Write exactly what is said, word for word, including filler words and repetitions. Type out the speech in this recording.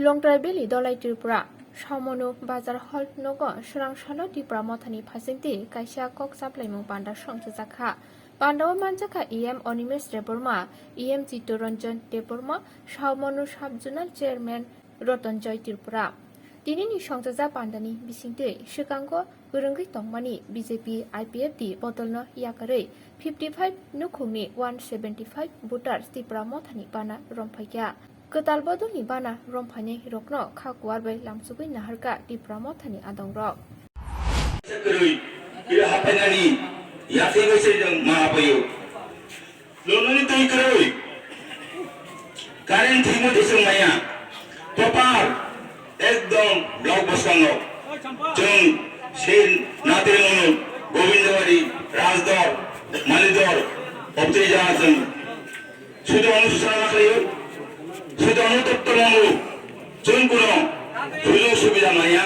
Longtrai Valley Dolai Tripura, Saumanu Bazar Hall nogo swrang salo Tipra Mothani phasingtwi kaisa kok chaplaimung panda songchajakha. Pandao manjakha E M Animesh Debbarma, E M Chittoranjan Debbarma, Saumanu Sub Zonal Chairman Roton Joy Tripura. Tinini songchajak pandani bisingtwi swkango kwrwngwi tongmani B J P I P F T bodolno yakarwi fifty five nukhungni one seventy five voters Tipra Mothani bana romphaikha. Kwtal bodolni bana romphainai rokno kha kuar bai lamsugwi naharkha Tipra Mothani adongrok. Kwrwi, ira haphainani yathai bai se jang ma haphaio. Lononi twi kwrwi. Current thwimo thesung maya. Topar. Ekdom block bwskango. Chwng se natri munu Gobindawari, Rajdor, Malidor, obtwi jaga chwng. Sudo anu susana khlaio. Sudo anu totto mango. Chwng kuno sujog subida maya.